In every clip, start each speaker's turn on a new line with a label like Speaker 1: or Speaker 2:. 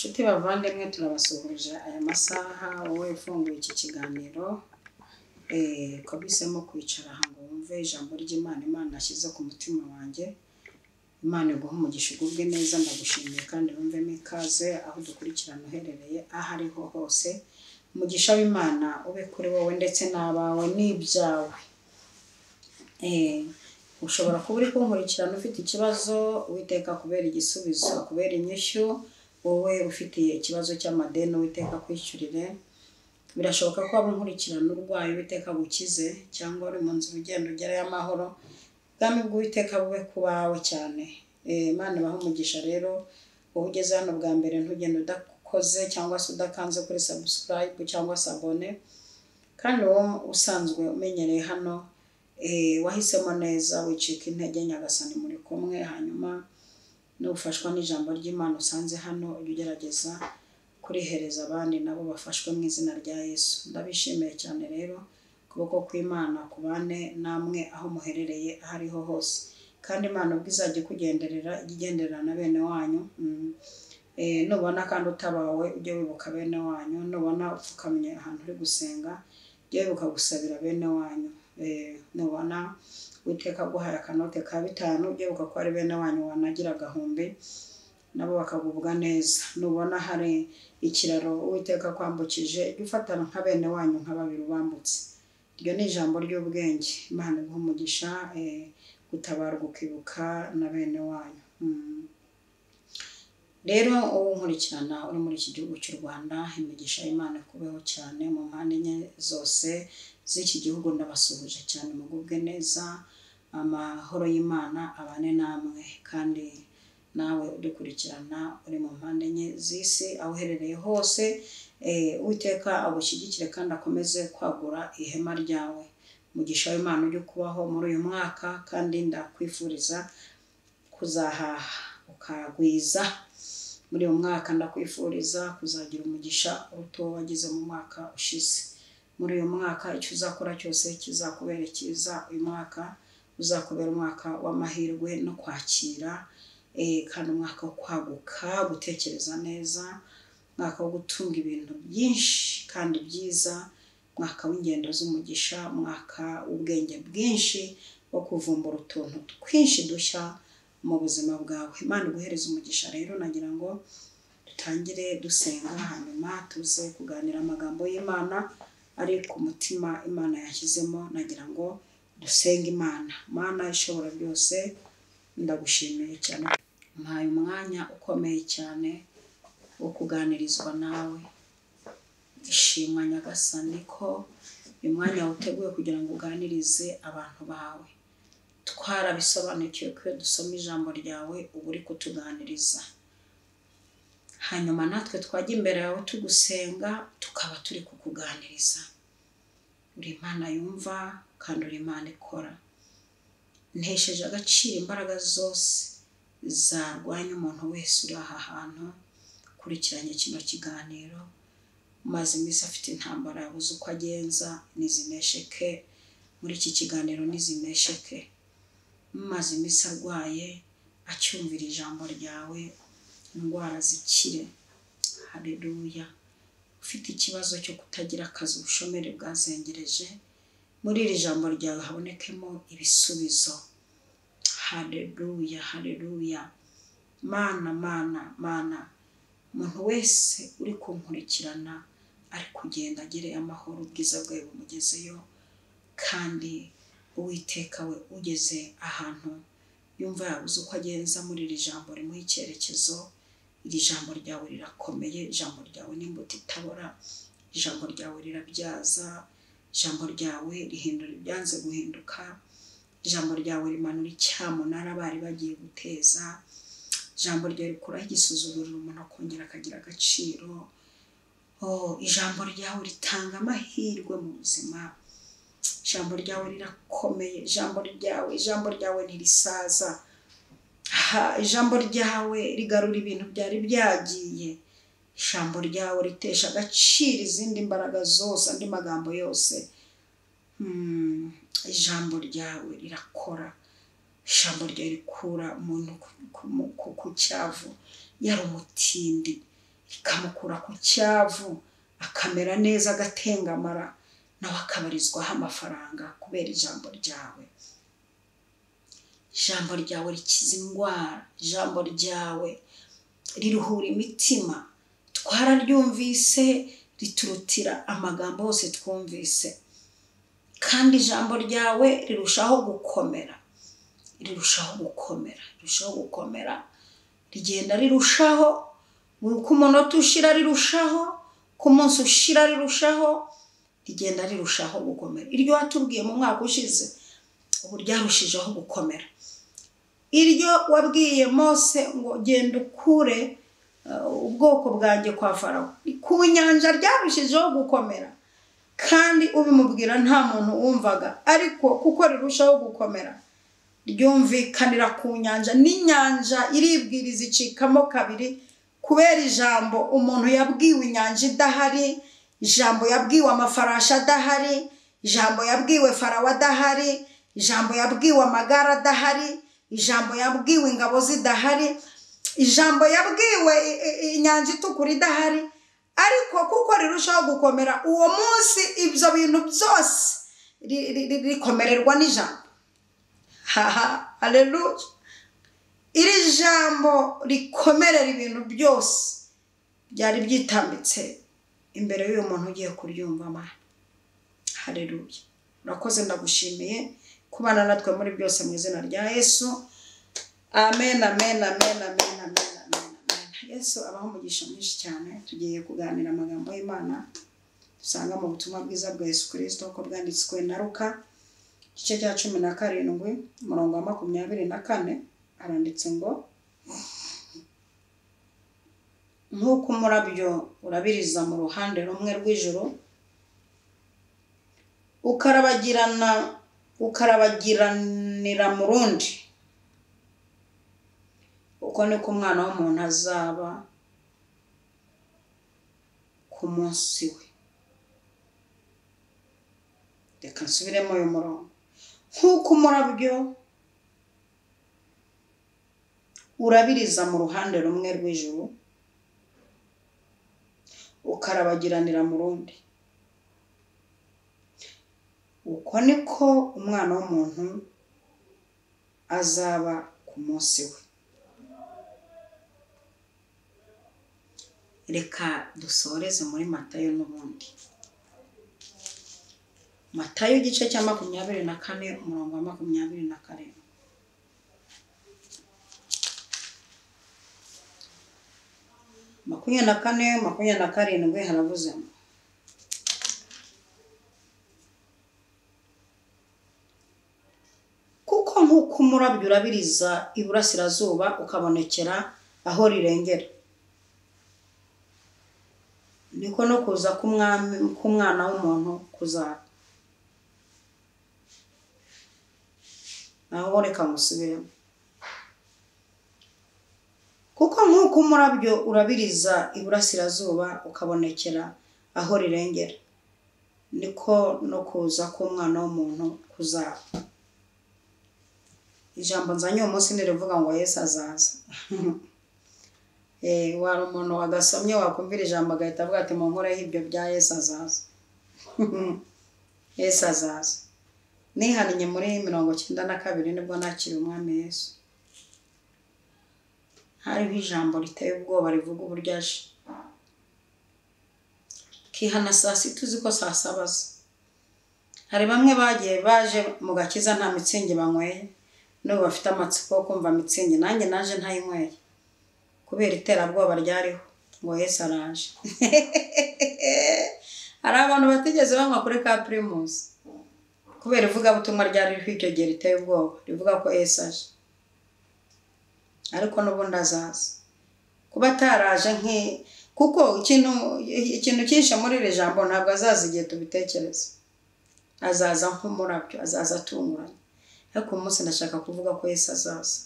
Speaker 1: Nshuti bavandimwe, turabasuhuje aya masaha. Wowe ufunguye iki kiganiro, ukaba kwicara aha ngo wumve ijambo ry'Imana Imana yashyize ku mutima wanjye, Imana iguhe umugisha, ugubwe neza. Ndagushimiye kandi wumvemo ikaze aho dukurikirana uherereye aho ariho hose. Umugisha w'Imana ube kuri wowe ndetse n'abawe n'ibyawe. Ushobora kuba uri kunkurikirana ufite ikibazo, Uwiteka kubera igisubizo, kubera inyishyu. Wowe ufitiye ikibazo cy'amadeni, Uwiteka akwishyurire. Birashoboka ko waba unkurikirana urwaye, Uwiteka agukize, cyangwa uri mu nzira ugenda ugerayo amahoro. Ubwami bw'Uwiteka bube ku bawe cyane. Imana ibahe umugisha. Rero wowe ugeze hano bwa mbere, ntugende udakoze cyangwa se udakanze kuri subscribe cyangwa se abonner. Kandi wowe usanzwe umenyereye hano, wahisemo neza, wicika intege, Nyagasani muri kumwe. Hanyuma nufashwa n'ijambo ry'Imana usanze hano, ujye ugerageza kurihereza abandi nabo bafashwe mu izina rya Yesu. Ndabishimiye cyane. Rero ukuboko kw'Imana kubane namwe aho muherereye aho ariho hose. Kandi Imana ubwo izajya ikugenderera, ijye igenderera na bene wanyu. Nubona kandi utabawe, ujye wibuka bene wanyu. Nubona upfukamye ahantu uri gusenga, ujye wibuka gusabira bene wanyu. Nubona Uwiteka aguhaye akanote ka 5, ujye wibuka ko ari bene wanyu wanagira agahumbi nabo bakagubwa neza. Nubona hari ikiraro Uwiteka akwambukije, jya ufatana nka bene wanyu nka babiri ubambutse. Iryo ni ijambo ry'ubwenge. Imana iguhe umugisha. Gutabarwa ukibuka na bene wanyu. Rero wowe unkurikirana uri muri iki gihugu cy'u Rwanda, imigisha y'Imana ikubeho cyane mu mpande enye zose z'iki gihugu. Ndabasuhuje cyane, mugubwe neza, amahoro y'Imana abane namwe. Kandi nawe udukurikirana uri mu mpande enye z'isi, aho uherereye hose, Uwiteka agushyigikire kandi akomeze kwagura ihema ryawe. Umugisha w'Imana ujye ukubaho muri uyu mwaka, kandi ndakwifuriza kuzahaha ukagwiza muri uyu mwaka. Ndakwifuriza kuzagira umugisha uruta uwo wagize mu mwaka ushize. Muri uyu mwaka icyo uzakora cyose kizakubera cyiza. Uyu mwaka uzakubera umwaka w'amahirwe no kwakira, kandi umwaka wo kwaguka, gutekereza neza, umwaka wo gutunga ibintu byinshi kandi byiza, umwaka w'ingendo z'umugisha, umwaka w'ubwenge bwinshi, wo kuvumbura utuntu twinshi dushya mu buzima bwawe. Imana iguhereze umugisha. Rero nagira ngo dutangire dusenga, hanyuma tuze kuganira amagambo y'Imana ari ku mutima Imana yashyizemo. Nagira ngo dusenge Imana. Mana ishobora byose, ndagushimiye cyane, mpaye umwanya ukomeye cyane wo kuganirizwa nawe. Ishimwa Nyagasani ko uyu mwanya wuteguye kugira ngo uganirize abantu bawe. Twarabisobanukiwe ko iyo dusoma ijambo ryawe uba uri kutuganiriza, hanyuma natwe twajya imbere yawe tugusenga tukaba turi kukuganiriza. Uri Imana yumva kandi uri Imana ikora. Ntesheje agaciro imbaraga zose zarwanya umuntu wese uri aha hantu ukurikiranye kino kiganiro, maze iminsi afite intambara yabuze uko agenza, nizinesheke muri iki kiganiro, nizinesheke. Maze iminsi arwaye, acyumvira ijambo ryawe, indwara zikire. Haleluya. Ufite ikibazo cyo kutagira akazi, ubushomeri bwazengereje, muri iri jambo ryawe habonekemo ibisubizo. Haleluya, haleluya. Mana, Mana, Mana, umuntu wese uri kunkurikirana ari kugenda agereye amahoro, ubwiza bwawe bumugezeyo. Kandi Uwiteka we, ugeze ahantu yumva yabuze uko agenza, muri iri jambo rimuha icyerekezo. Iri jambo ryawe rirakomeye, ijambo ryawe ni imbuto itabora, ijambo ryawe rirabyaza, ijambo ryawe rihindura ibyanze guhinduka, ijambo ryawe rimanura icyamunara bari bagiye guteza, ijambo ryawe rikuraho igisuzuguriro umuntu akongera akagira agaciro. Oh, ijambo ryawe ritanga amahirwe mu buzima, ijambo ryawe rirakomeye, ijambo ryawe ntirisaza. Ha, ijambo ryawe rigarura ibintu byari byagiye, ijambo ryawe ritesha agaciro izindi mbaraga zose, andi magambo yose. Ijambo ryawe rirakora, ijambo ryawe rikura umuntu ku cyavu yari umutindi. rikamukura ku cyavu akamera neza agatengamara, nawe akabarizwaho amafaranga kubera ijambo ryawe. Ijambo ryawe rikiza indwara, ijambo ryawe riruhura imitima. Twararyumvise riturutira amagambo yose twumvise, kandi ijambo ryawe rirushaho gukomera, rirushaho gukomera, rirushaho gukomera, rigenda rirushaho uko umunota ushira rirushaho, ku munsi ushira rirushaho, rigenda rirushaho gukomera. Iryo watubwiye mu mwaka ushize ubu ryarushijeho gukomera. Iryo wabwiye Mose ngo genda ukure ubwoko bwanjye kwa Farawo, ku nyanja ryarushijeho gukomera, kandi ubimubwira nta muntu wumvaga, ariko kuko rirushaho gukomera ryumvikanira ku nyanja, n'inyanja iribwiriza icikamo kabiri kubera ijambo umuntu yabwiwe inyanja idahari, ijambo yabwiwe amafarashi adahari, ijambo yabwiwe Farawo adahari, ijambo yabwiwe amagare adahari, ijambo yabwiwe ingabo zidahari, ijambo yabwiwe inyanja itukura idahari, ariko kuko rirushaho gukomera uwo munsi ibyo bintu byose rikomererwa n'ijambo. Haha, haleluya! Iri jambo rikomerera ibintu byose byari byitambitse imbere y'uyu muntu ugiye kuryumva. Mana, haleluya! Urakoze, ndagushimiye kubana natwe muri byose mu izina rya Yesu. Amen, amen, amen, amen, amen, amen, amen. Yesu abaho umugisha mwinshi cyane. Tugiye kuganira amagambo y'Imana dusanga mu butumwa bwiza bwa Yesu Kristo uko bwanditswe na Luka, igice cya 17 umurongo wa 24. Haranditse ngo: nk'uko umurabyo urabiriza mu ruhande rumwe rw'ijuru ukarabagiranira mu rundi, uko niko Umwana w'umuntu azaba ku munsi we. Reka nsubiremo uyu murongo. Nk'uko umurabyo urabiriza mu ruhande rumwe rw'ijuru ukarabagiranira mu rundi, uko niko Umwana w'umuntu azaba ku munsi we. Reka dusoreze muri Matayo n'ubundi. Matayo igice cya 24 umurongo wa 27. 24, 27 haravuze ngo: kuko nk'uko umurabyo urabiriza iburasirazuba ukabonekera aho rirengera, niko no kuza k'Umwana w'umuntu kuzaba. Naho reka musubiremo. Kuko nk'uko umurabyo urabiriza iburasirazuba ukabonekera aho rirengera, niko no kuza k'Umwana w'umuntu kuzaba. Ijambo nzanye uyu munsi nirivuga ngo Yesu azaza. Wari umuntu wagasomye wakumvira ijambo agahita avuga ati mu nkoreho ibyo bya Yesu azaza. Yesu azaza. Nihannye muri 92 nibwo nakiriye Umwami Yesu. Hariho ijambo riteye ubwoba rivuga uburyo aje. Kihana saa sita uzi ko saa saba aza. Hari bamwe bagiye baje mu gakiza nta mitsingi banyweye, n'ubu bafite amatsiko yo kumva mitsingi. Nanjye naje ntayinyweye kubera iterabwoba ryariho ngo Yesu araje. Hari abantu batigeze banywa kuri ka Primus kubera ivugabutumwa ryari ririho icyo gihe riteye ubwoba rivuga ko Yesu aje, ariko n'ubundi azaza. Kuba ataraje kuko ikintu cyinshi muri iri jambo ntabwo azaza igihe tubitekereza. Azaza nk'umurabyo, azaza atunguranye. Ariko uyu munsi ndashaka kuvuga ko Yesu azaza.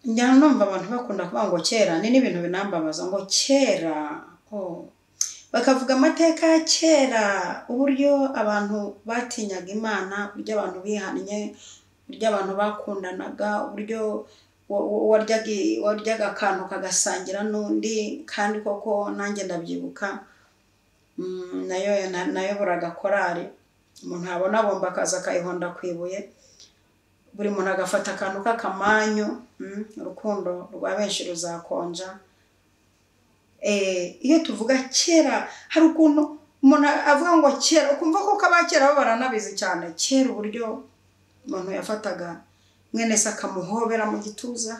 Speaker 1: Njya numva abantu bakunda kuvuga ngo kera, ni n'ibintu binambabaza ngo kera, bakavuga amateka ya kera, uburyo abantu batinyaga Imana, uburyo abantu bihannye, uburyo abantu bakundanaga, uburyo waryaga akantu kagasangira n'undi, kandi koko nanjye ndabyibuka nayo nayoboraga korari, umuntu yabona bomba akaza akayihonda ku ibuye, buri muntu agafata akantu k'akamanyu, urukundo rwa benshi ruzakonja. Iyo tuvuga kera hari ukuntu umuntu avuga ngo kera, ukumva ko abakera bo baranabizi cyane. Kera uburyo umuntu yafataga mwene se akamuhobera mu gituza,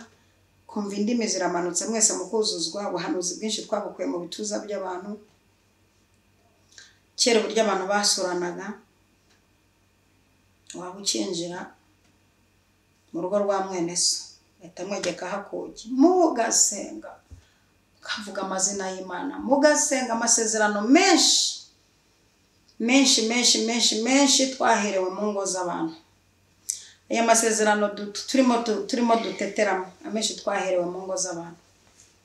Speaker 1: kumva indimi ziramanutse mwese mukuzuzwa, ubuhanuzi bwinshi twabukuye mu bituza by'abantu. Kera uburyo abantu basuranaga, waba ukinjira mu rugo rwa mwene so ahita amwegeka hakuki, mugasenga mukavuga amazina y'Imana, mugasenga amasezerano menshi menshi menshi menshi menshi twaherewe mu ngo z'abantu. Aya masezerano turimo duteteramo amenshi twaherewe mu ngo z'abantu.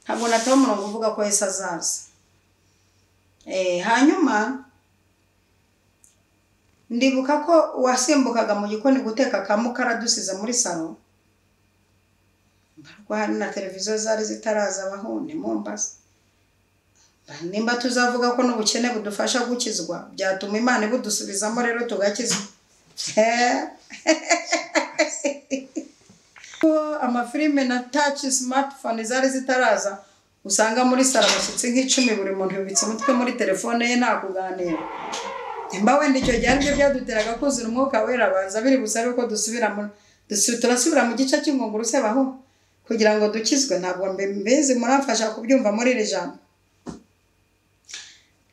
Speaker 1: Ntabwo nataho umurongo uvuga ko Yesu azaza. Hanyuma ndibuka ko wasimbukaga mu gikoni guteka akamukara dusize muri salo, hari na televiziyo zari zitaraza abaho, ntimumbaze. Nimba tuzavuga ko n'ubukene budufasha gukizwa, byatuma Imana ibudusubizamo rero tugakizwa. Amafilime na touch smartphone zari zitaraza, usanga muri salo abashyitsi nk'icumi, buri muntu yubitse umutwe muri telefone ye nta kuganira. Nimba wenda icyo gihe aribyo byaduteraga kuzura umwuka wera, banza biri busabe ko dusubira turasubira mu gice cy'ingunguru se baho kugira ngo dukizwe. Ntabwo mbizi, muramfasha kubyumva muri iri jambo.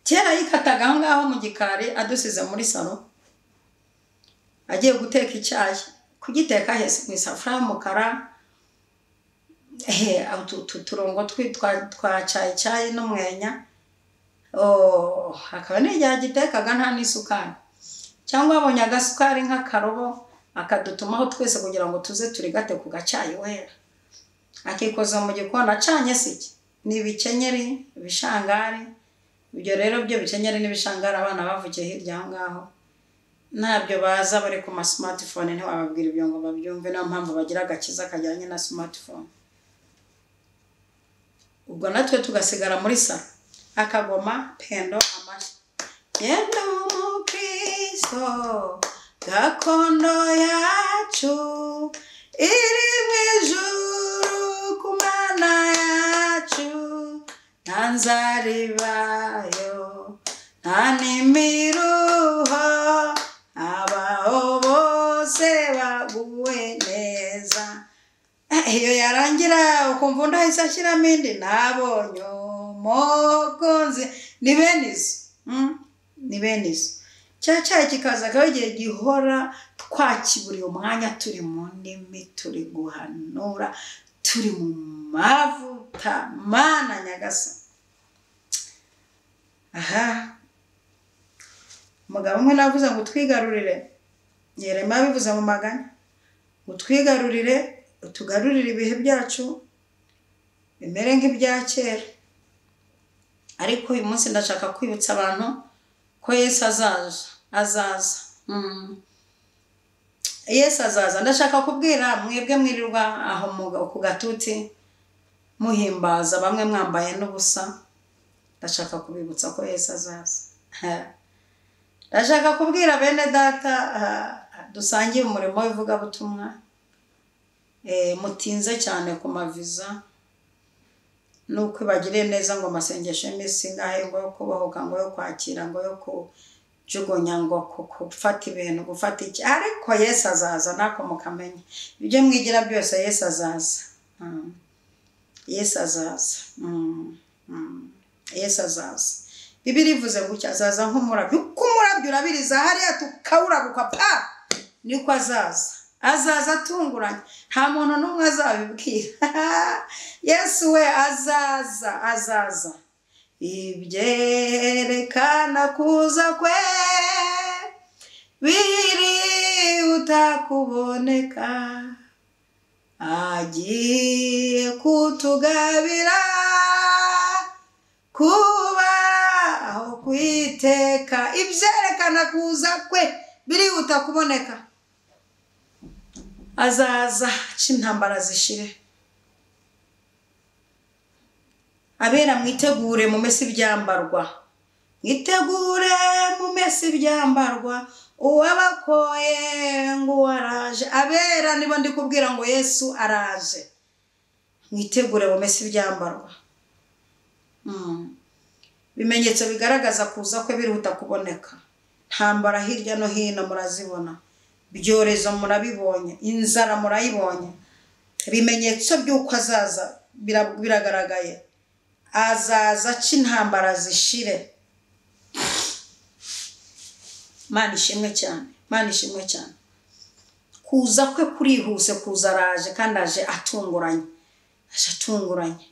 Speaker 1: Kera yikataga aho ngaho mu gikari adusize muri salo agiye guteka icyayi, kugiteka hese mu isafuriya y'umukara, uturongo twa cyayi cyayi n'umwenya, akaba n'igihe agitekaga nta n'isukari, cyangwa abonye agasukari nk'akarobo akadutumaho twese kugira ngo tuze turigate ku gacyayi wera. Akikoza mu gikoni acanye siki ni ibikenyeri, ibishangari. Ibyo rero byo bikenyeri n'ibishangari abana bavukiye hirya aho ngaho ntabyo baza, bari ku ma smartphone ntiwababwira ibyo ngo babyumve. Niyo mpamvu bagira agakiza kajyanye na smartphone. Ubwo natwe tugasigara muri salo, akagoma pendo amashyi, yenda umukristo gakondo yacu iri mu ijuru ku Mana yacu, nta nzara ibayo nta n'imiruho, abaho bose baguwe neza. Iyo yarangira ukumva undi ahise ashyiramo indi, nabonye umukunzi. Ni bene izo, ni bene izo. Cya cyayi kikaza akaba igihe gihora twakiburiye umwanya, turi mu ndimi, turi guhanura, turi mu mavuta. Mana Nyagasani. Aha umugabo umwe navuze ngo twigarurire, Yeremiya yabivuze mu maganya, ngo twigarurire, utugarurire ibihe byacu bimere nk'ibya kera. Ariko uyu munsi ndashaka kwibutsa abantu ko Yesu azaza, azaza. Yesu azaza. Ndashaka kubwira mwebwe mwirirwa aho ku gatuti muhimbaza, bamwe mwambaye n'ubusa, ndashaka kubibutsa ko Yesu azaza. Ndashaka kubwira bene data dusangiye umurimo w'ivugabutumwa, mutinze cyane ku maviza, nuko ibagiriye neza ngo amasengesho y'iminsi ingahe, ngo yo kubohoka, ngo yo kwakira, ngo yo kujugunya, ngo gufata ibintu, gufata iki, ariko Yesu azaza. Nako mukamenya ibyo mwigira byose, Yesu azaza. Yesu azaza. Yesu azaza. Bibiliya ivuze gutya, azaza nk'umurabyo. Uko umurabyo urabiriza hariya tukawurabuka pa, niko azaza. Azaza atunguranye, nta muntu n'umwe azabibwira. Yesu we azaza, azaza. Ibyerekana kuza kwe birihuta kuboneka, agiye kutugabira kuba aho kwiteka. Ibyerekana kuza kwe birihuta kuboneka. Azaza aca intambara zishire, Abera mwitegure mumese ibyambarwa, mwitegure mumese ibyambarwa, uwabakoye ngo araje. Abera nibo ndi kubwira ngo Yesu araje. Mwitegure mumese ibyambarwa. Ibimenyetso bigaragaza kuza kwe biruhuta kuboneka. Ntambara hirya no hino murazibona, ibyorezo murabibonye, inzara murayibonye. Ibimenyetso by'uko azaza biragaragaye. Azaza aca intambara zishire. Mana ishimwe cyane, Mana ishimwe cyane. Kuza kwe kurihuse, kuza araje kandi aje atunguranye, aje atunguranye.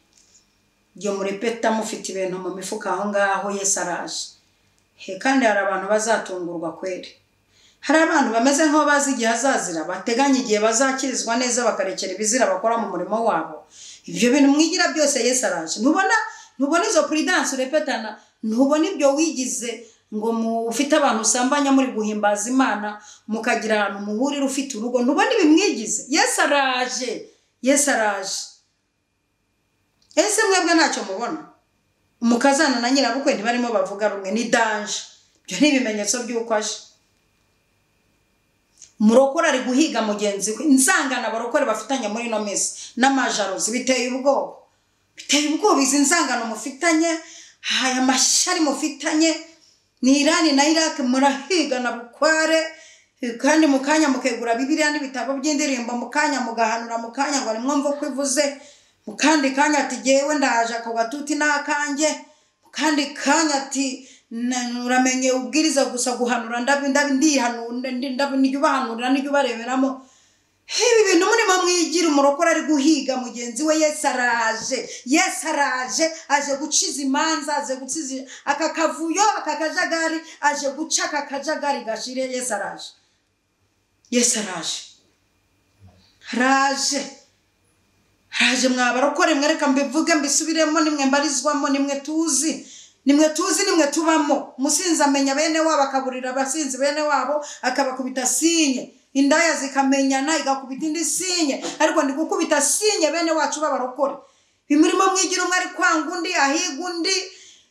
Speaker 1: Iyo murepeta mufite ibintu mu mifuka aho ngaho, Yesu araje. He, kandi hari abantu bazatungurwa kweri. Hari abantu bameze nk'aho bazi igihe azazira, bateganya igihe bazakirizwa neza, bakarekera ibizira bakora mu murimo wabo. Ibyo bintu mwigira byose Yesu araje. Ntubona izo prudence urepetana, ntubona ibyo wigize ngo ufite abantu usambanya muri guhimbaza Imana, mukagira ahantu muhurira ufite urugo, ntubona ibimwigize. Yesu araje, Yesu araje. Ese mwebwe ntacyo mubona? Umukazana na nyirabukwe ntibarimo bavuga rumwe, ni danger. Ibyo ni ibimenyetso by'uko aje. Murokore ari guhiga mugenzi we. Inzangano abarokore bafitanye muri ino minsi n'amajarozi biteye ubwoba, biteye ubwoba. Izi nzangano mufitanye, aya mashyari mufitanye, ni Irani na Iraq murahigana bukware, kandi mu kanya mukegura Bibiliya n'ibitabo by'indirimbo, mu kanya mugahanura, mu kanya ngo nimwumve uko ivuze, mu kandi kanya ati jyewe ndaje ako gatuti n'akanjye, mu kandi kanya ati uramenye ubwiriza gusa guhanura, ndihanura, nijya ubareberamo. Ibi bintu murimo mwigira, umurokore ari guhiga mugenzi we. Yesu araje, Yesu araje, aje guciza imanza, aje guciza aka kavuyo, aka kajagari, aje guca aka kajagari gashire. Yesu araje, Yesu araje, araje, araje. Mwabarokore mwereka mbivuge mbisubiremo, nimwe mbarizwamo, nimwe tuzi, nimwe tuzi, nimwe tubamo. Umusinzi amenya bene wabo, akaburira abasinzi bene wabo, akabakubita sinye. Indaya zikamenyana, igakubita indi sinye. Ariko ndi gukubita sinye bene wacu b'abarokore. Imirimo mwigira, umwe ari kwanga undi, ahiga undi.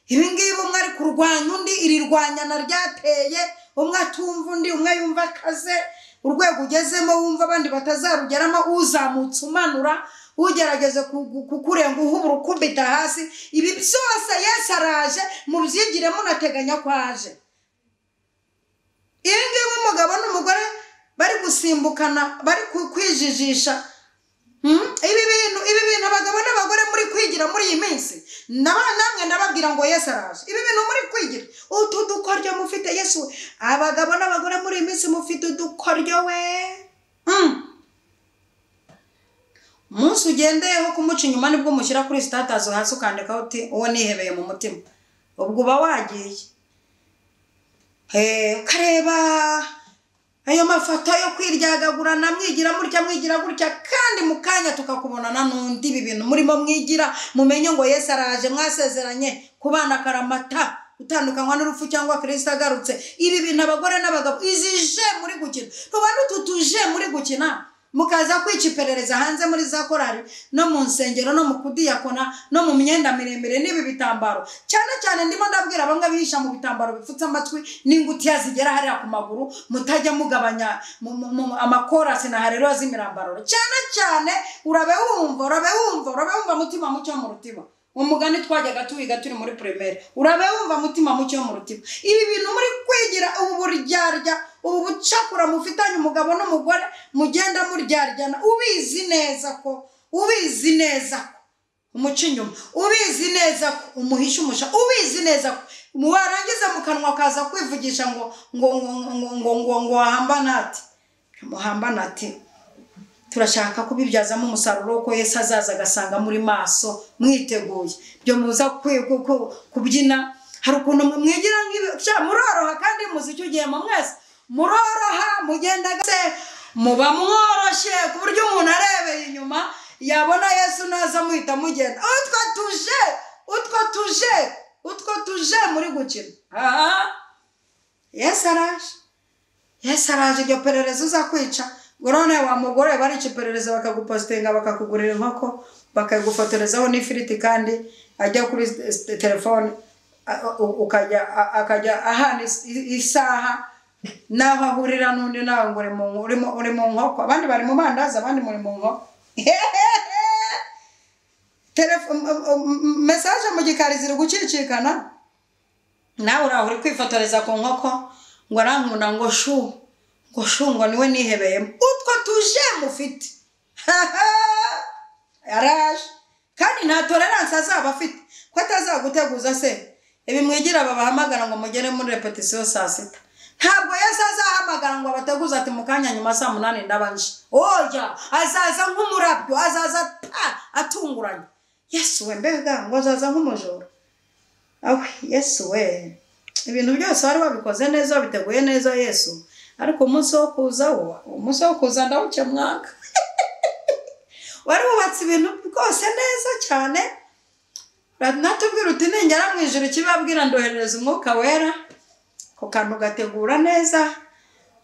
Speaker 1: Ibi ngibi umwe ari kurwanya undi, iri rwanyana ryateye, umwe atumva undi, umwe yumva akaze. Urwego ugezemo wumva abandi batazarugeramo, uzamutse umanura, ugerageze kukurenga uhubura ukubita hasi. Ibi byose Yesu araje, mubyigire munateganya ko aje. Ibi ngibi umugabo n'umugore bari gusimbukana, bari kwijijisha. Ibi bintu abagabo n'abagore muri kwigira muri iyi minsi, namwe ndababwira ngo Yesu araje. Ibi bintu muri kwigira, utu dukoryo mufite Yesu. Abagabo n'abagore muri iyi minsi mufite udukoryo we. Umunsi ugendeyeho kumuca inyuma nibwo umushyira kuri status hasi ukandikaho uti uwo nihebeye mu mutima, ubwo uba wagiye. Ukareba ayo mafoto yo kwiryagagurana, mwigira mutya, mwigira gutya, kandi mu kanya tukakubonana n'undi. Ibi bintu murimo mwigira, mumenye ngo Yesu araje. Mwasezeranye kubana akaramata, utandukanywa n'urupfu cyangwa Kristo agarutse. Ibi bintu abagore n'abagabo, izi je muri gukina, tubona utu tuje muri gukina, mukaza kwica iperereza hanze muri za korari no mu nsengero no mu kudiyakona no mu myenda miremire n'ibi bitambaro. Cyane cyane ndimo ndabwira bamwe bihisha mu bitambaro bipfutse amatwi n'ingutiya zigera hariya ku maguru, mutajya mugabanya amakorasi na hareruya z'imirambararo. Cyane cyane urabe wumva, urabe wumva, urabe wumva mutima mucyo mu rutima. Umugani twajyaga tuwiga turi muri primaire, urabe wumva mutima mucyo mu rutima. Ibi bintu muri kwigira, ubu buryarya, ubu bucakura mufitanye umugabo n'umugore, mugenda muryaryana, ubizi neza ko, ubizi neza ko umuca inyuma, ubizi neza ko umuhisha umusha, ubizi neza ko warangiza mu kanwa kaza kwivugisha ngo ngo ngo ngo ngo ngo wahambana ati, muhambana ati. Turashaka kubibyazamo umusaruro ko Yesu azaza agasanga muri maso mwiteguye. Byo muza kubyina, hari ukuntu mwigira nk'ibi, muroroha kandi muzicyo ugiyemo mwese muroroha, mugenda se muba mworoshye ku buryo umuntu arebeye inyuma yabona Yesu naza muhita mugenda. Utwo tuje, utwo tuje, utwo tuje muri gukina. Yesu araje, Yesu araje. Iryo perereza uzakwica Ngo none wa mugore barica iperereza bakagupositinga, bakakugurira inkoko, bakagufotorezaho n'ifiriti, kandi ajya kuri telefone ukajya akajya ahana isaha naho ahurira n'undi, nawe ngo uri mu nkoko, abandi bari mu mandazi, abandi muri mu nkoko. Message mu gikari ziri gucicikana, nawe uraho uri kwifotoreza ku nkoko ngo arankunda, ngo shu, ngo shu, ngo niwe nihebeyemo. Utwo tuje mufite yaraje, kandi nta tolerance azaba afite ko atazaguteguza. Se ibi mwigira babahamagara ngo mugere muri repetition saa 6, ntabwo Yesu azahamagara ngo abateguze ati mu kanya nyuma saa 8 ndabanje. Oya, azaza nk'umurabyo, azaza atunguranye. Yesu we, mbega ngo azaza nk'umujura. Awe Yesu we, ibintu byose wari wabikoze neza, wabiteguye neza Yesu, ariko umunsi wo kuza wo, umunsi wo kuza ndawuce mwaka. Wari wubatse ibintu rwose neza cyane, natubwira uti ningera mu ijuru kibabwira ndoherereza umwuka wera, ko kantu gategura neza.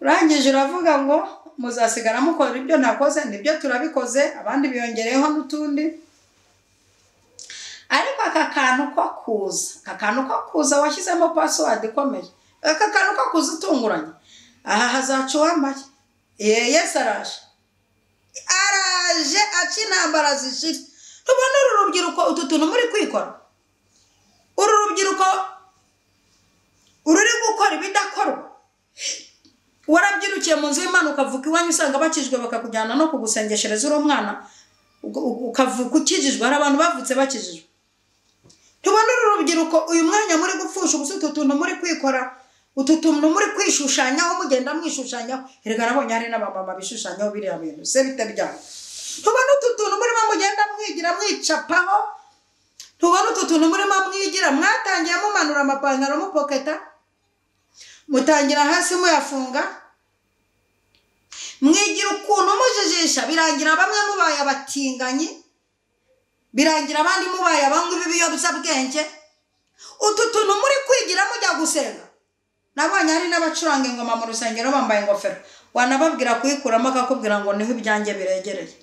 Speaker 1: Urangije uravuga ngo muzasigara mukora ibyo ntakoze, nibyo turabikoze, abandi biyongereyeho n'utundi. Ariko aka kantu ko kuza, aka kantu ko kuza washyizemo password ikomeye, aka kantu ko kuza utunguranye, aha hazaca uwambaye. Yesu araje, araje aca intambara zishira. Tubona uru rubyiruko utu tuntu muri kwikora, uru rubyiruko ururi gukora ibidakorwa. Warabyirukiye mu nzu y'Imana, ukavuka iwanyu usanga bakijwe, bakakujyana no kugusengeshereza uri umwana, ukavuka ukijijwe. Hari abantu bavutse bakijijwe. Tubona uru rubyiruko uyu mwanya muri gupfusha ubusa, utu tuntu muri kwikora, utu tuntu muri kwishushanyaho, mugenda mwishushanyaho. Erega nabonye hari n'abamama bishushanyaho biriya bintu se bite byanyu. Tubona utu tuntu murimo mugenda mwigira mwicapaho, tubona utu tuntu murimo mwigira. Mwatangiye mumanura amapantaro mupoketa, mutangira hasi muyafunga, mwigira ukuntu mujijisha, birangira bamwe mubaye abatinganyi, birangira abandi mubaye abanywi b'ibiyobyabwenge. Utu tuntu muri kwigira mujya gusenga. Nabonye hari n'abacuranga ingoma mu rusengero bambaye ingofero, wanababwira kuyikuramo akakubwira ngo niho ibyanjye biregereye.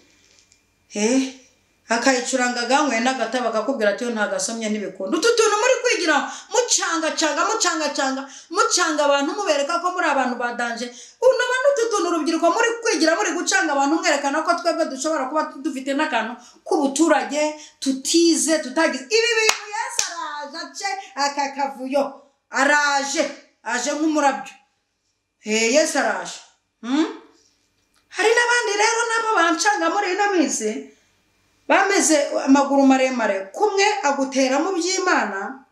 Speaker 1: Akayicuranga ganyweye n'agatabo akakubwira ati ntagasomye ntibikunda. Utu tuntu muri kwigira mucangacanga, mucangacanga, mucanga abantu, mubereka ko muri abantu badanje. Unabona utu tuntu urubyiruko muri kwigira muri gucanga abantu, mwerekana ko twebwe dushobora kuba dufite n'akantu k'ubuturage, tutize, tutagize ibi bintu. Yesu araje ace aka kavuyo, araje, aje nk'umurabyo. Yesu araje. Hari n'abandi rero nabo bancanga muri ino minsi, bameze amaguru maremare, kumwe agutera mu by'Imana,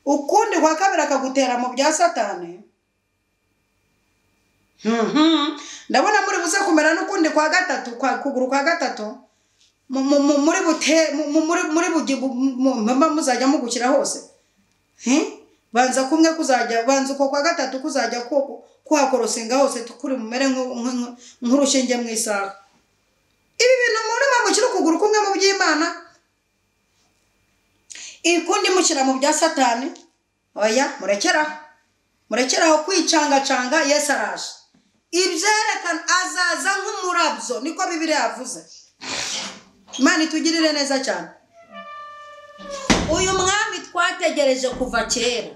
Speaker 1: ukundi kwa kabiri akagutera mu bya Satani. Ndabona muri buze kumera n'ukundi kwa gatatu, kwa kuguru kwa gatatu, muri bute muri muzajya mugukira hose. Banza kumwe kuzajya, banza uko kwa gatatu kuzajya kuhakorosinga hose, tukuri mumere nk'urushinge mu isaha. Ibi bintu murimo mushyira ukuguru kumwe mu by'Imana, ikundi mushyira mu bya Satani. Oya, murekeraho, murekeraho kwicangacanga. Yesu araje, ibyerekana azaza nk'umurabyo, niko Bibiliya yavuze. Imana itugirire neza cyane. Uyu mwami twategereje kuva kera,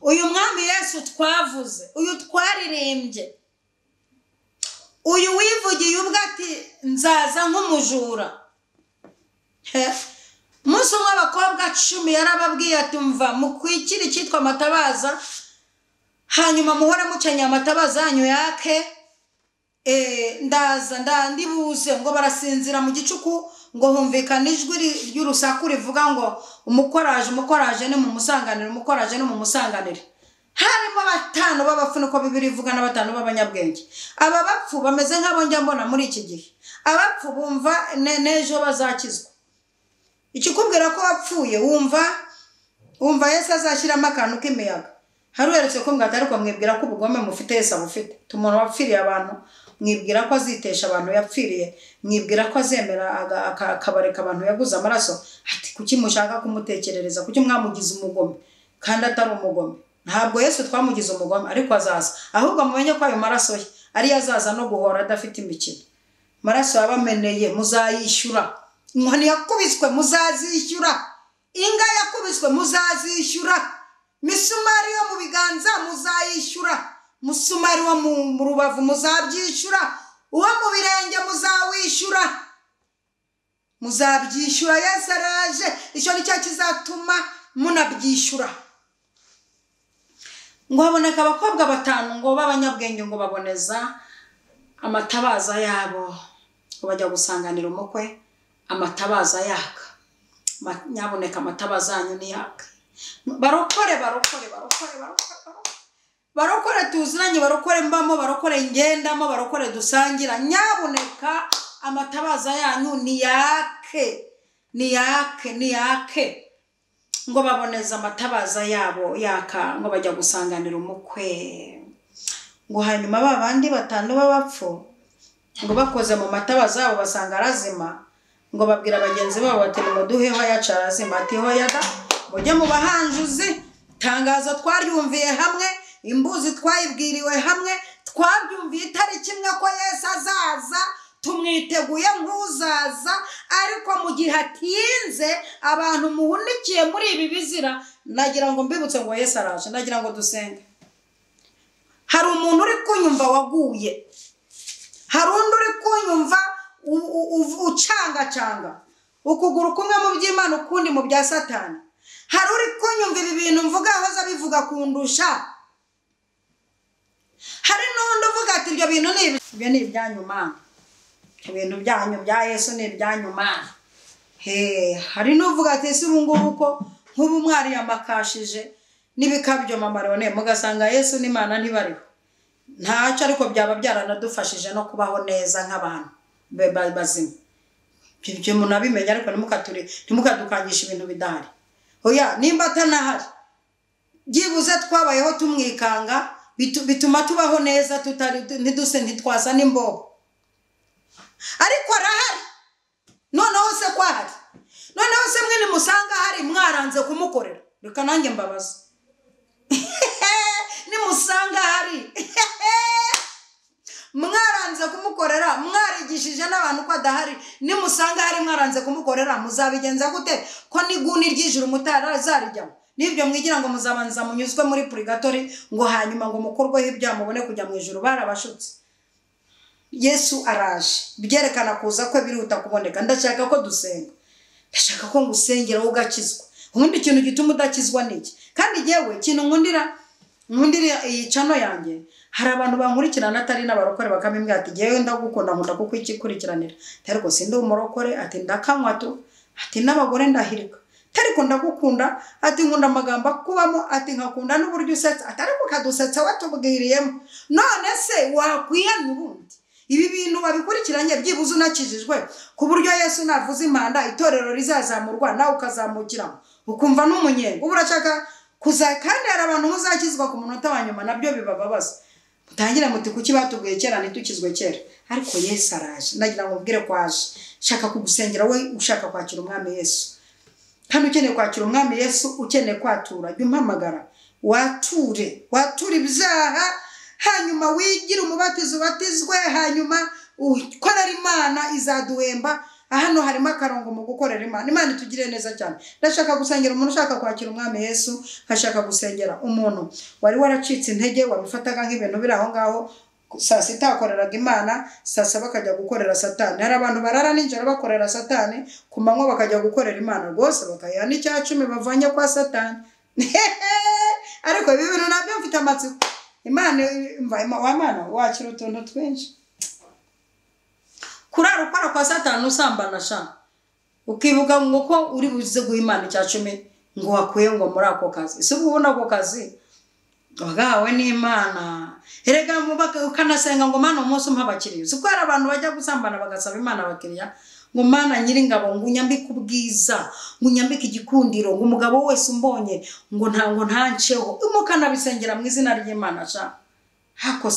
Speaker 1: uyu mwami Yesu twavuze, uyu twaririmbye, uyu wivugiye ubwo ati nzaza nk'umujura. Umunsi umwe abakobwa 10 yarababwiye ati mva mukwikire icyitwa amatabaza, hanyuma muhore mucanye amatabaza yanyu yake. Ndaza ndandibuze. Ngo barasinzira mu gicuku, ngo humvikana ijwi ry'urusaku rivuga ngo umukoraje, umukoraje ni mu musanganire, umukoraje ni mu musanganire. Harimo 5 b'abapfu, niko Bibiliya ivuga, na 5 b'abanyabwenge. Aba bapfu bameze nk'abo njya mbona muri iki gihe. Abapfu bumva n'ejo bazakizwa. Ikikubwira ko wapfuye wumva Yesu azashyiramo akantu k'imiyaga. Hari uherutse kumbwira ati ariko mwibwira ko ubugome mufite Yesu abufite. Umuntu wapfiriye abantu mwibwira ko azitesha abantu yapfiriye, mwibwira ko azemera akabareka abantu yaguze amaraso. Ati kuki mushaka kumutekerereza, kuki mwamugize umugome kandi atari umugome? Ntabwo Yesu twamugize umugome, ariko azaza. Ahubwo mumenye ko ayo maraso ye ariyo azaza no guhora adafite imikino. Maraso yabameneye muzayishyura, inkoni yakubiswe muzazishyura, inga yakubiswe muzazishyura, misumari yo mu biganza muzayishyura, musumari wo mu rubavu muzabyishyura, uwo mu birenge muzawishyura, muzabyishyura. Yesu araje, icyo nicyo kizatuma munabyishyura. Ngo haboneka abakobwa batanu ngo b'abanyabwenge, ngo baboneza amatabaza yabo, ngo bajya gusanganira umukwe, amatabaza yaka. Nyaboneka amatabaza yanyu niyaka. Barokore, barokore, barokore, barokore, barokore tuziranye, barokore mbamo, barokore ngendamo, barokore dusangira. Nyaboneka amatabaza yanyu niyake, niyake, niyake. Ngo baboneza amatabaza yabo yaka, ngo bajya gusanganira umukwe. Ngo hanyuma ba bandi batanu b'abapfu ngo bakoze mu matabaza yabo basanga arazima, ngo babwira bagenzi babo bati nimuduheho ayacu arazima. Ati hoya da, mujye mu bahanjuzi, tangazo twaryumviye hamwe, imbuzi twayibwiriwe hamwe, twabyumviye itariki imwe ko Yesu azaza, tumwiteguye nk'uzaza. Ariko mu gihe atinze, abantu muhunikiye muri ibi bizira, nagira ngo mbibutse ngo Yesu araje. Nagira ngo dusenge. Hari umuntu uri kunyumva waguye, hari undi uri kunyumva ucangacanga ukuguru kumwe mu by'Imana ukundi mu bya Satani. Hari uri kunyumva ibi bintu mvuga ahoza bivuga kundusha. Hari n'undi uvuga ati ibyo bintu ni ibyo ni ibyanyu Mana, ibintu byanyu bya Yesu ni ibyanyu Mana. Hari n'uvuga ati ese ubu ngubu ko nk'ubu mwari yamakashije n'ibikabyo mama Leone, mugasanga Yesu n'Imana ntibariho, ntacyo, ariko byaba byaranadufashije no kubaho neza nk'abantu bazima. Ibyo munabimenya, ariko ntimukadukangisha ibintu bidahari. Oya, nimba atanahari, byibuze twabayeho tumwikanga, bituma tubaho neza, tutari ntiduse, ntitwasa n'imbobo. Ariko arahari. Noneho se ko ahari, noneho se mwe nimusanga ahari mwaranze kumukorera, reka nanjye mbabaza. Nimusanga ahari mwaranze kumukorera, mwarigishije n'abantu ko adahari, nimusanga ahari mwaranze kumukorera, muzabigenza gute ko n'iguni ry'ijuru mutarazarijyamo? Nibyo mwigira ngo muzabanza munyuzwe muri purigatori, ngo hanyuma ngo mukorweho ibyaha mubone kujya mu ijuru. Barabashutse. Yesu araje, byerekana kuza kwe birihuta kuboneka. Ndashaka ko dusenga, ndashaka ko ngusengera ugakizwa. Ubundi ikintu gituma udakizwa ni iki? Kandi yewe ikintu nkundira iyi channel yanjye, hari abantu bankurikirana atari n'abarokore bakabimbwira ati yewe ndagukunda, nkunda kuko ikikurikiranira, ariko sindi umurokore, ati ndakanywa tu, ati n'abagore ndahirika, ariko ndagukunda, ati nkunda amagambo akubamo, ati nkakunda n'uburyo usetsa, ati ariko ukadusetsa watubwiriyemo. None se wakwihana ubundi ibi bintu wabikurikiranye byibuze unakijijwe, ku buryo Yesu navuza impanda itorero rizazamurwa nawe ukazamukiramo ukumva n'umunyenga. Ubu urashaka kuza, kandi hari abantu muzakizwa ku munota wa nyuma, nabyo bibababaza. Mutangire muti kuki batubwiye kera ntitukizwe kera? Ariko Yesu araje. Nagira ngo mbwire ko aje. Shaka kugusengera we ushaka kwakira umwami Yesu. Kandi ukeneye kwakira umwami Yesu, ukeneye kwatura, jya umpamagara wature, wature ibyaha, hanyuma wigire umubatizo ubatizwe, hanyuma ukorera Imana izaduhemba. Hano harimo akarongo mu gukorera Imana. Imana itugirire neza cyane. Ndashaka gusengera umuntu ushaka kwakira umwami Yesu, nkashaka gusengera umuntu wari waracitse intege, wabifataga nk'ibintu biri aho ngaho. Saa sita akoreraga Imana, saa saba akajya gukorera Satani. Hari abantu barara nijoro bakorera Satani, ku manywa bakajya gukorera Imana, rwose bakayiha n'icya cumi bavanye kwa Satani. Ariko ibi bintu nabyo mfite amatsiko. Imana wa Mana wakira utuntu twinshi. Kurara ukora kwa Satani usambana sha, ukivuga ngo ko uri buze guha Imana icya cumi ngo wakuye ngo muri ako kazi. Ese ubona ako kazi wagahawe n'Imana? Erega ukanasenga ngo Mana umunsi umpa abakiriya. Uzi ko hari abantu bajya gusambana bagasaba Imana abakiriya, ngo Mana nyiringabo ngo unyambike ubwiza, ngo unyambike igikundiro, ngo umugabo wese umbonye ngo ntango ntanceho. Mukanabisengera mu izina ry'Imana sha. Hako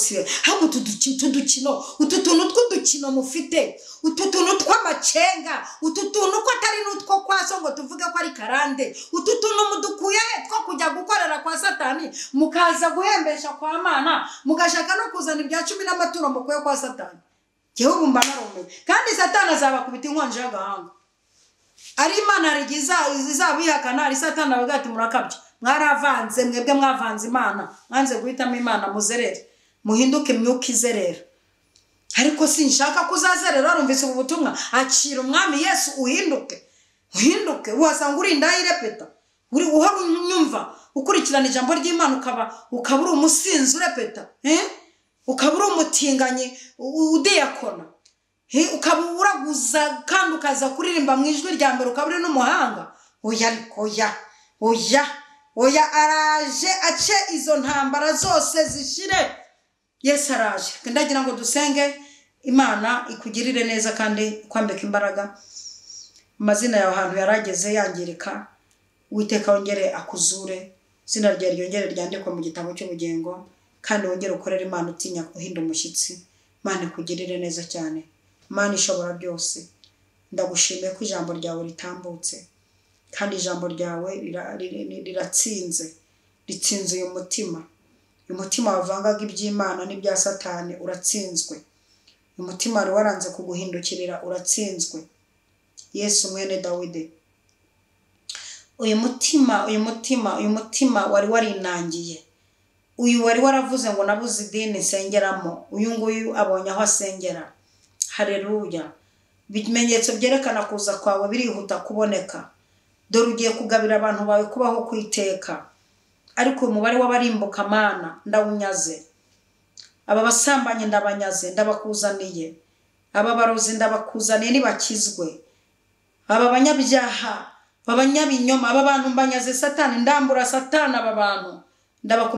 Speaker 1: tudukino, utu tuntu tw'udukino mufite, utu tuntu tw'amacenga, utu tuntu ko atari n'utwo kwa so ngo tuvuge ko ari karande, utu tuntu mudukuye he two kujya gukorera kwa Satani, mukaza guhembesha kwa Mana, mugashaka no kuzana ibya 10 n'amaturo mukuye kwa Satani. Jyewe ubu mba narumiwe, kandi Satani azabakubita inkonji y'agahanga. Ari Imana rigiza izabihakana, ari Satani avuga ati murakabya, mwaravanze mwebwe, mwavanze Imana, mwanze guhitamo Imana, muzerere, muhinduke imyuka izerera. Ariko sinshaka kuzazerera. Warumvise ubu butumwa, akira Umwami Yesu, uhinduke, uhinduke. Wasanga uri indaya irepeta, uri uhora unyumva ukurikirana ijambo ry'Imana, ukaba uri umusinzi urepeta, ukaba uri umutinganyi udiyakona, ukaba uraguza kandi ukaza kuririmba mu ijwi rya mbere, ukaba uri n'umuhanga. Oya, oya, oya, oya, araje ace izo ntambara zose zishire. Yesu araje. Ndagira ngo dusenge Imana ikugirire neza kandi ikwambike imbaraga. Amazina yawe ahantu yarageze yangirika, Uwiteka wongere akuzure, izina ryawe ryongere ryandikwe mu gitabo cy'ubugingo, kandi wongere ukorere Imana utinya uhinda umushyitsi. Imana ikugirire neza cyane. Imana ishobora byose, ndagushimiye ko ijambo ryawe ritambutse, kandi ijambo ryawe riratsinze, ritsinze uyu mutima. Uyu mutima wavangaga iby'Imana n'ibya Satani uratsinzwe. Uyu mutima wari waranze kuguhindukirira uratsinzwe. Yesu mwene Dawidi, uyu mutima, uyu mutima, uyu mutima wari warinangiye, uyu wari waravuze ngo nabuze idini nsengeramo, uyu nguyu abonye aho asengera. Haleluya. Ibimenyetso byerekana kuza kwawe birihuta kuboneka. Dore ugiye kugabira abantu bawe kubaho kwiteka. Ariko umubare w'abarimbuka Mana ndawunyaze, aba basambanyi ndabanyaze, ndabakuzaniye, aba barozi ndabakuzaniye nibakizwe, aba banyabyaha, abanyabinyoma, aba bantu mbanyaze Satani, ndambura Satani aba bantu ndabaku